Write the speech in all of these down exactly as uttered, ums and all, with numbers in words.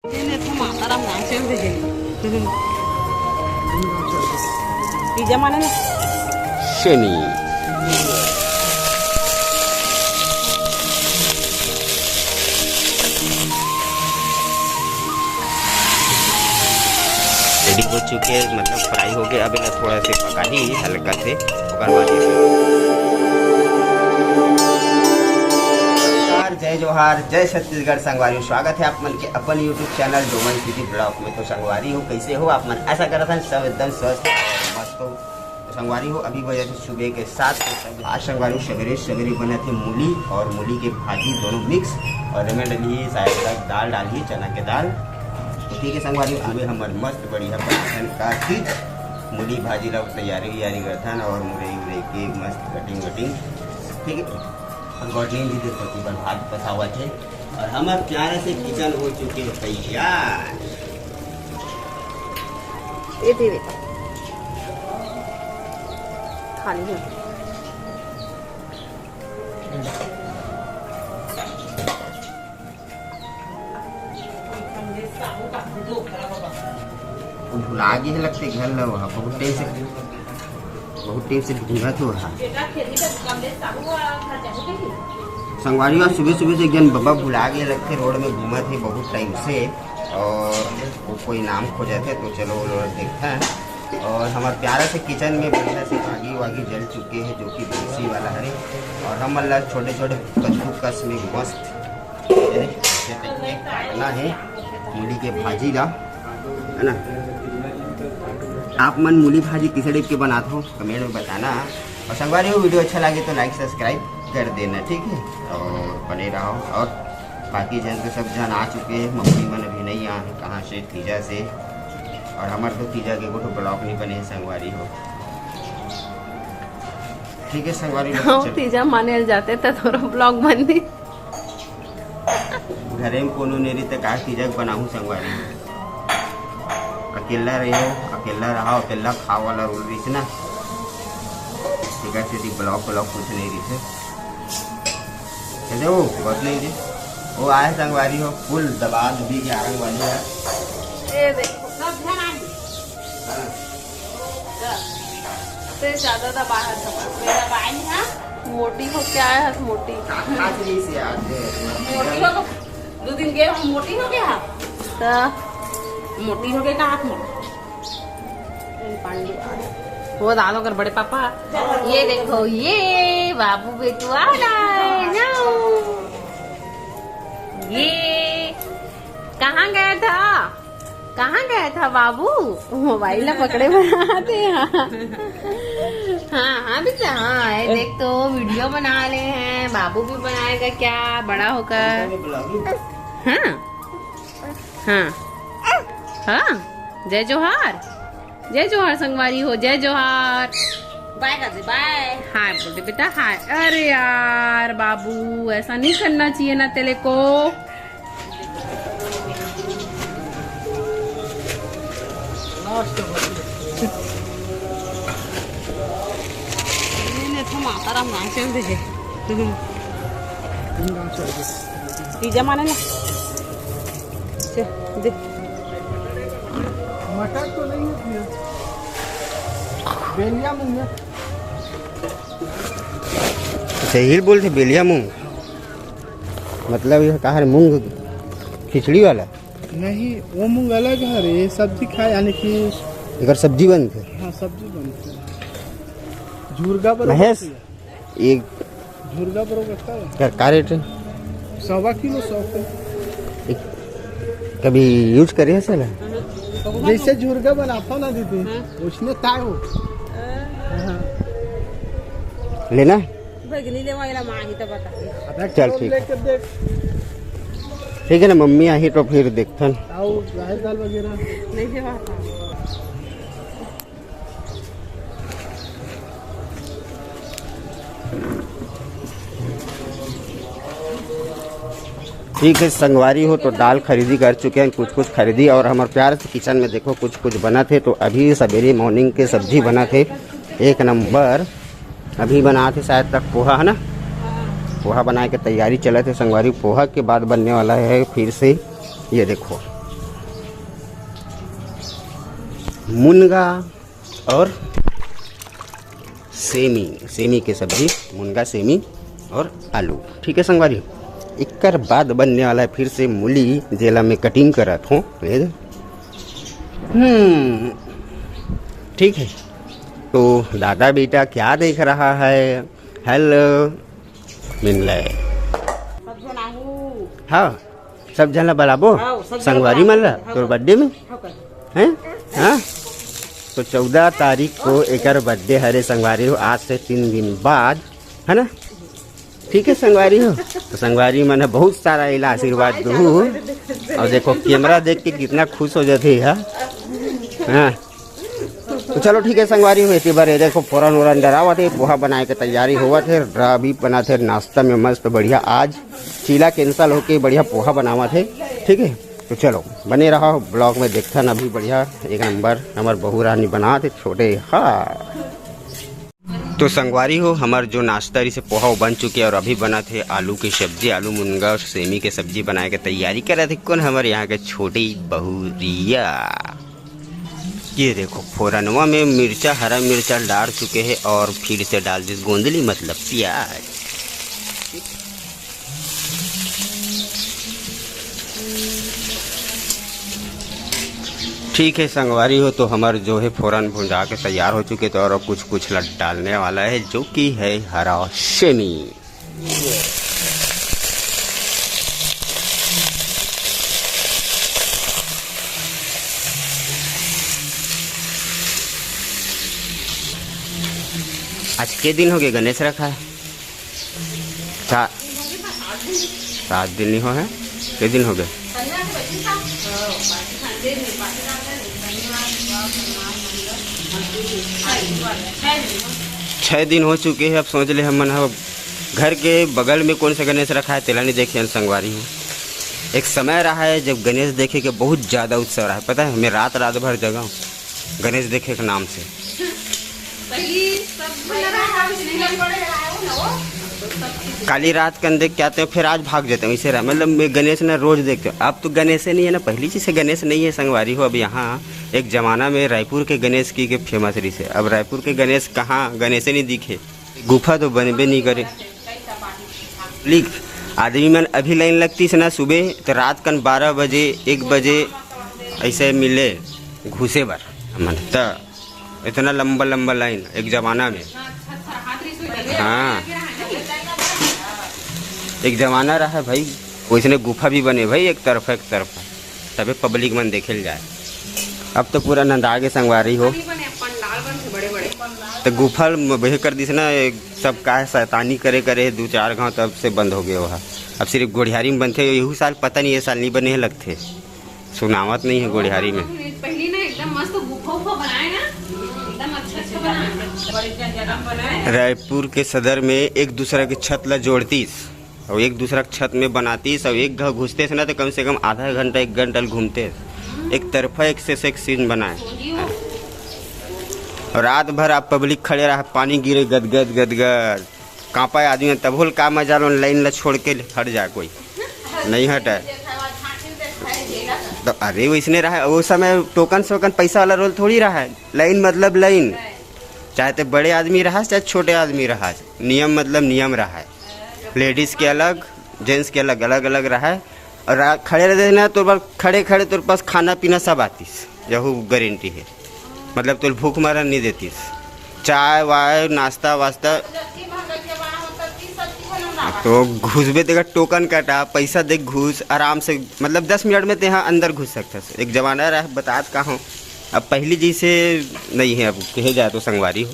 ये तो माता राम नाम से भी दे। पिज्जा माने ना। सेमी। रेडी हो चुके हैं, मतलब फ्राई हो गए। अब इन्हें थोड़ा से पका ही हल्का से, ओकर बाद ये नमस्कार, जय जोहार, जय छत्तीसगढ़ संगवारी, स्वागत है आप मन के अपन YouTube channel Doman city blog में। तो संगवारी हो, कैसे हो आप मन? आशा करत हन सब एकदम स्वस्थ और मस्त हो। तो संगवारी हो, अभी बजे थे सुबह के सात। तो सब आज संगवारी हो, सवेरे सवेरे बनत हे मूली और मूली के भाजी दोनों मिक्स, और एमे डली शायद तक दाल डाली, चना के दाल। तो ठीक है संगवारी हो, अभी हमर मस्त बढ़िया बनाथन का चीज, मूली भाजी ला तैयारी वैयारी करथन और मुरई उरई के मस्त कटिंग वटिंग। ठीक है, और गॉडलिन जी देखो कि भात पसावत है और हमार प्यारा से किचन हो चुके हो तैयार। ये दे बेटा, खाली है। भुला गे हे लगथे घर ला, वहाँ बहुत टाइम से, बहुत टाइम से ढूंढत हो रहा। संगवारी हो, सुबह सुबह से एक जन बबा भुला गे लगथे, रोड में घूमत हे बहुत टाइम से, और वो कोई नाम खोजत हे, तो चलो वो लोग देखता है। और हमार प्यारा से किचन में बढ़िया से आगी वागी जल चुके हैं, जो कि भैंसी वाला हरे, और हमन ला छोटे छोटे कद्दूकस में मस्त ये काटना है मूली के भाजी ला, है ना? आप मन मूली भाजी किस टाइप के बनात हो, कमेंट में बताना। और संगवारी हो, वीडियो अच्छा लगे तो लाइक सब्सक्राइब कर देना, ठीक है? और बने रहो। और बाकी जन तो सब जन आ चुके हैं, मम्मी मन अभी नहीं आए हैं, कहाँ से, तीजा से। और हमारे तो तीजा के गोठो ब्लॉग नहीं बने हैं, संगवारी हो। ठीक है संगवारी हो, हाँ, चल। तीजा माने जाते तो थोड़ा ब्लॉग बनती। घरे में कोनो नहीं रही तो का तीजा के बनाहूँ संगवारी? अकेला रहो, अकेला रहा, अकेला खाओ वाला रूल रही ना। ठीक है, तेरी ब्लॉग व्लॉग कुछ नहीं रही थे। चलो, बहुत नहीं रही। वो आए संगवारी हो, फुल दबा दबी के आरंग वाली है। ये देखो, सब ध्यान। हाँ। से ज्यादा दबाहत हवस। मेरा बाई हा मोटी हो क्या है, मोटी। आज नहीं से आज। मोटी हो तो दो दिन के हम मोटी हो गया। तो मोटी हो गया का हाथ में। वो डालो कर बड़े पापा। ये देखो, ये बाबू बेटू आ रहा है, जाओ। ये कहाँ गया था? कहाँ गया था बाबू? मोबाइल ला पकड़े बनाते हैं। हाँ, हाँ, बिल्ला, हाँ, ये देख तो वीडियो बना ले हैं, बाबू भी बनाएगा क्या बड़ा होकर? हाँ, हाँ, हाँ, जय जोहार, जय जोहार संगवारी हो, जय जोहार। बाय कर दे, बाय। हाय बोल दे बेटा, हाय। अरे यार बाबू, ऐसा नहीं करना चाहिए ना तेरे को। ये ने तो माता राम नाम चल दे। पिज्जा माने ना। चल, दे। मटर तो नहीं है भैया। बेलिया मूंग है। अच्छा, यही बोलते बेलिया मूंग। मतलब ये कहा मूंग खिचड़ी वाला? नहीं, वो मूंग अलग है रे, ये सब्जी खाए, यानी कि एकर सब्जी बनथे। हाँ, सब्जी बनथे। झुरगा बरोबर महेश, ये झुरगा बरोबर का है? का, का रेट है? सवा किलो, सौ के। एक, कभी यूज करे है साला? जैसे झुरगा बनाता ना दीदी, हाँ। उसने ताय हो। हाँ। लेना? भगनी ले वाला माँ ही तो बता। चल, ठीक है। लेके देख। ठीक है ना, मम्मी आही तो फिर देखथन। आओ, राहर दाल वगैरह। नहीं है वहाँ। ठीक है संगवारी हो, तो दाल खरीदी कर चुके हैं, कुछ कुछ खरीदी, और हमारे प्यार से किचन में देखो कुछ कुछ बना थे। तो अभी सवेरे मॉर्निंग के सब्जी बना थे एक नंबर। अभी बना थे शायद तक पोहा है ना, पोहा बनाए के तैयारी चला थे संगवारी। पोहा के बाद बनने वाला है फिर से, ये देखो मुनगा और सेमी, सेमी के सब्जी, मुनगा, सेमी और आलू। ठीक है संगवारी, एकर बाद बनने वाला है फिर से मूली, जेला मैं कटिंग करत हूँ। ये दे। हम्म, ठीक है। तो दादा बेटा क्या देख रहा है? हेलो, मिल रहे। सब झन आहू। हाँ, सब झन ला बलाबो। हाँ, सब झन संगवारी बलाबो। मन ला, हाँ, तोर हाँ। बर्थडे में? हाँ, कर। हैं? हाँ? तो चौदह तारीख को एकर बर्थडे हरे संगवारी हो, आज से तीन दिन बाद, है ना? ठीक है संगवारी हो, तो संगवारी मन ह बहुत सारा एला आशीर्वाद दू। और देखो कैमरा देख के कितना खुश हो जाते है। हाँ, तो चलो ठीक है संगवारी हो, एती बार ये देखो फोरन वोरन डरावत है, पोहा बनाए के तैयारी होवत है, अभी बनात है नाश्ता में मस्त बढ़िया। आज चीला कैंसिल होके बढ़िया पोहा बनावत है। ठीक है, तो चलो बने रहा ब्लॉग में, देखथन अभी बढ़िया एक नंबर हमर बहू रानी बनात है छोटे। हाँ, तो संगवारी हो, हमर जो नाश्ता रहिसे पोहा, वो बन चुके और अभी बनत हे आलू के सब्जी, आलू मुनगा और सेमी के सब्जी बनाए के तैयारी करत हे। कौन हमर यहाँ के छोटी बहुरिया? ये देखो, फोरनवा में मिर्चा, हरा मिर्चा डाल चुके हैं और फिर से डाल दिस गोंदली, मतलब प्याज। ठीक है संगवारी हो, तो हमार जो है फोरन भुंजा के तैयार हो चुके, तो और कुछ कुछ लग डालने वाला है, जो कि है हरा सेमी। आज के दिन हो गए गणेश रखा है? सा-, सात दिन नहीं हो है, के दिन हो गए? छः दिन हो चुके हैं। अब सोच ले, हमन ह घर के बगल में कौन सा गणेश रखा है, तेला नहीं देखे हन संगवारी हो। एक समय रहा है जब गणेश देखे के बहुत ज़्यादा उत्सव रहा है, पता है, मैं रात रात भर जगा हूँ गणेश देखे के नाम से। पहली सब काली रात कन देख के आते हैं, फिर आज भाग जाते हैं, इसे रहा, मतलब मैं गणेश ना रोज देखते हूँ। अब तो गणेश ही नहीं है ना, पहली चीज से गणेश नहीं है संगवारी हो। अब यहाँ एक जमाना में रायपुर के गणेश की के फेमस रही से, अब रायपुर के गणेश कहाँ, गणेश ही नहीं दिखे, गुफा तो बनबे नहीं करे। लिख, आदमी मन अभी लाइन लगतीस ना सुबह, तो रात कन बारह बजे, एक बजे ऐसे मिले घुसे बर हमन। त इतना लंबा लंबा लाइन एक जमाना में। हाँ, एक जमाना रहा भाई, वैसने गुफा भी बने भाई, एक तरफा एक तरफा, तबे पब्लिक मन देखे ल जाए। अब तो पूरा नंदा के संगवारी हो। तो गुफा ल बेह कर दिस ना, एक सब का है, शैतानी करे करे दू चार घाव, तब से बंद हो गया वहाँ। अब सिर्फ गोढ़ियारी में बनथे, यहू साल पता नहीं, ये साल नहीं बने हे लगथे, सुनावत नहीं है गोढ़ियारी में। पहली ना एकदम मस्त गुफा उफा बनाए ना, एकदम अच्छा अच्छा बनाए। रायपुर के सदर में एक दूसरा के छत ला जोड़तीस और एक दूसरा के छत में बनातीस और एक घर घुसते से ना, तो कम से कम आधा घंटा एक घंटा ल घूमते। एक तरफा एक से, से एक सीन बनाए। और रात भर आप पब्लिक खड़े रहा, पानी गिरे गदगद गदगद, कांपा आदमी, तभो ल का मजा लो, लाइन ला छोड़ के हट जाए कोई, नहीं हटे। तो अरे वैसने रहा वो समय, टोकन सोकन पैसा वाला रोल थोड़ी रहा है। लाइन मतलब लाइन, चाहे ते बड़े आदमी रहा चाहे छोटे आदमी रहा, नियम मतलब नियम रहा है। लेडीज के अलग, जेंट्स के अलग, अलग अलग रहा है। और रा-, खड़े रहते ना, तोर पास खड़े खड़े तोर पास खाना पीना सब आतीस, यहू गारंटी है। मतलब तोर भूख मरन नहीं देतीस, चाय वाय नाश्ता वास्ता। तो घुसबे तेकर टोकन काटा, पैसा दे घुस आराम से, मतलब दस मिनट में तेहा अंदर घुस सकथस। एक जमाना रहा, बतात का हूँ, अब पहली जैसे नहीं है, अब कहे जाए तो संगवारी हो।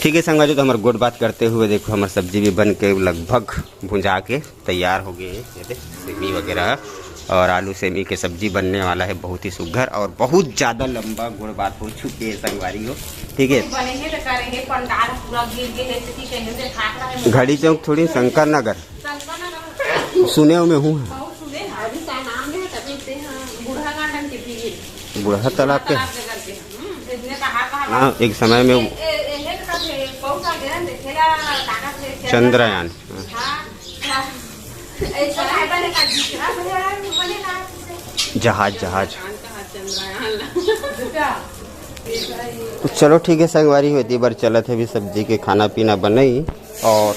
ठीक है संगवारी, तो हमारे गोठ बात करते हुए देखो हमारी सब्जी भी बन के लगभग भुंजा के तैयार हो गए हैं। ये देख, सेमी वगैरह और आलू सेमी के सब्जी बनने वाला है, बहुत ही सुघर और बहुत ज़्यादा लंबा गोठ बात हो चुकी है संगवारी हो। ठीक है, बने हे तो करेंगे, पंडाल पूरा गिर गए है, तो की कहेंगे, देखात रहे। घड़ी चौक थोड़ी, शंकर नगर। शंकर नगर। सुने में हूँ। बहुत सुने हैं, अभी का नाम है, तभी ते हैं, बूढ़ा गार्डन के भी। बूढ़ा तालाब के। तालाब के करके। हम्म, इतने कहा, कहा हाँ, एक समय में ए, ए, ए, हे तो कब है, बहुत साल गए हैं, देखेला, ताकत है, चंद्रयान। हाँ, हाँ। ऐसा है, बने का, बने का। जहाज, जहाज। तो चलो ठीक है संगवारी हो, एती बर चलत हे अभी सब्जी के खाना पीना बनई और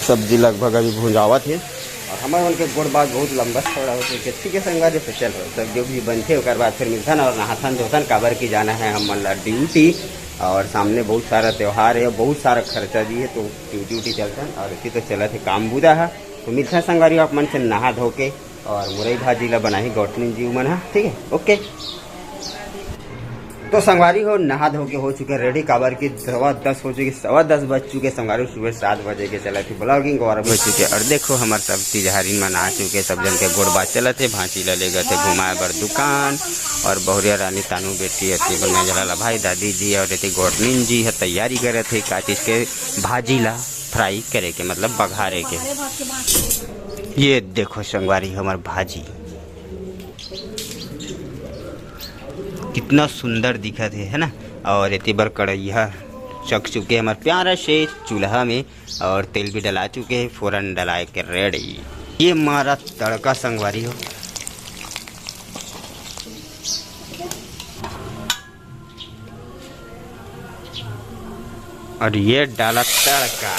सब्जी लगभग अभी भुंजावत हे और हमर मन के गोड़ बात बहुत लंबा चौड़ा हो चुके। ठीक है संगवारी, तो चलो सब जो भी बनथे ओकर बाद फिर मिलथन और नहाथन धोथन, काबर की जाना है हमन ला ड्यूटी और सामने बहुत सारा त्योहार है, बहुत सारा खर्चा भी है, तो ड्यूटी उटी चलथन और एती तो चलत हे काम बुता है। तो मिलथन संगवारी आप मन से नहा धो के और मुरई भाजी ला बनाही गौटनी जी मन हा। ठीक है, ओके। तो संगवारी हो, नहा धो के हो चुके रेडी, काबर की सवा दस हो चुके, सवा दस बज चुके संगवारी। सुबह सात बजे के चला थी ब्लॉगिंग और हो चुके। और देखो हमार सब चीज हरिन मन आ चुके, सब जन के गोड़ बात चलत हे। भांची ला ले गए थे घुमाए बर दुकान और बहुरिया रानी तानू बेटी अति बना जला ला भाई दादी जी और एती गौटनीन जी है तैयारी करे थे का चीज के, भाजी ला फ्राई करे के, मतलब बघारे के। ये देखो संगवारी हमर भाजी कितना सुंदर दिखत हे, है ना। और एती बर कढ़ैया चक चुके हमर प्यारा से चूल्हा में और तेल भी डला चुके हैं, फोरन डलाए के रेडी। ये मारा तड़का संगवारी हो, और ये डाला तड़का।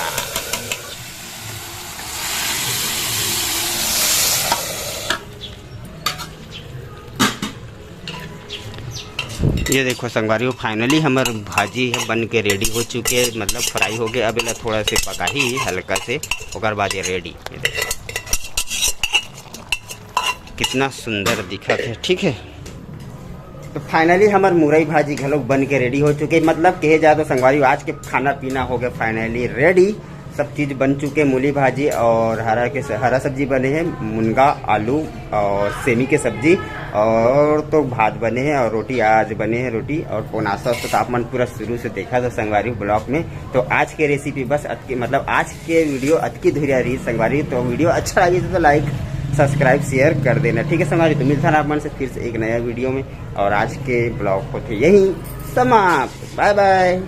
ये देखो संगवारी हो, फाइनली हमर भाजी है बन के रेडी हो चुके, मतलब फ्राई हो गए। अब एला थोड़ा से पकाही हल्का से, ओकर बाद ये रेडी। ये देखो कितना सुंदर दिखत है। ठीक है, तो फाइनली हमर मुरई भाजी घलोक बन के रेडी हो चुके। मतलब कहे जाए तो संगवारी आज के खाना पीना हो गया फाइनली रेडी, सब चीज बन चुके। मूली भाजी और हरा के स-, हरा सब्जी बने हैं, मुनगा, आलू और सेमी के सब्जी, और तो भात बने हैं और रोटी आज बने हैं रोटी। और नाश्ता वास्ता तो आप मन पूरा शुरू से देखा था संगवारी ब्लॉग में। तो आज के रेसिपी बस अतकी, मतलब आज के वीडियो अतकी धुरिया रही संगवारी। तो वीडियो अच्छा लगे तो लाइक, सब्सक्राइब, शेयर कर देना। ठीक है संगवारी, तो मिलता है आप मन से फिर से एक नया वीडियो में। और आज के ब्लॉग होते यही समाप्त। बाय बाय।